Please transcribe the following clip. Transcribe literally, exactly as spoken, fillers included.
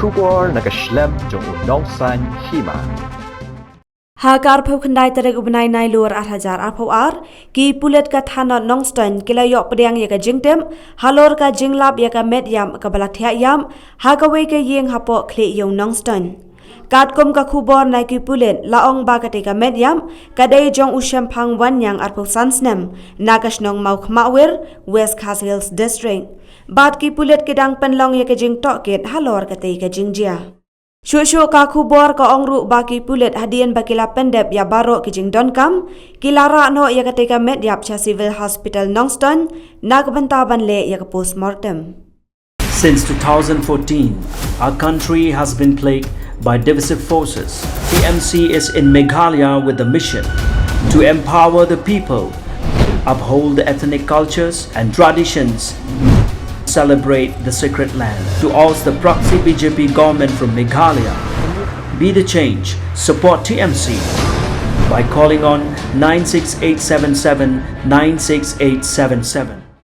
Khubor na ka shlem jong u Nongsaiñ Hima. Ha ka arphew khyndai tarik u bnai Nailur ar hajar arphew ar, ki pulit ka thanat Nongstoiñ ki la ïoh pdiang ïa ka jingtip halor ka jinglap ïa ka met ïap kaba la thiah ïap ha kawei ka ïing hapoh Khlieh Ïew Nongstoiñ. Katkum ka khubor na ki pulit la ong ba katei ka met ïap ka dei jong u shemphang wanïang arphew san snem na ka shnong Mawkhmawir, West Khasi Hills District. Bad ki pulit ki dang pynlong ïa ka jingtohkit halor katei ka jingjia. Shuh shuh ka khubor ka ong ruh ba ki pulit hadien ba ki la pyndep ïa baroh ki jingdonkam, ki la rah noh ïa katei ka met ïap sha Civil Hospital Nongstoiñ na ka bynta ban leh ïa ka postmortem. Since two thousand fourteen, our country has been plagued by divisive forces. T M C is in Meghalaya with the mission to empower the people, uphold the ethnic cultures and traditions, celebrate the sacred land. To oust the proxy B J P government from Meghalaya, be the change, support T M C by calling on nine six eight seven seven nine six eight seven seven.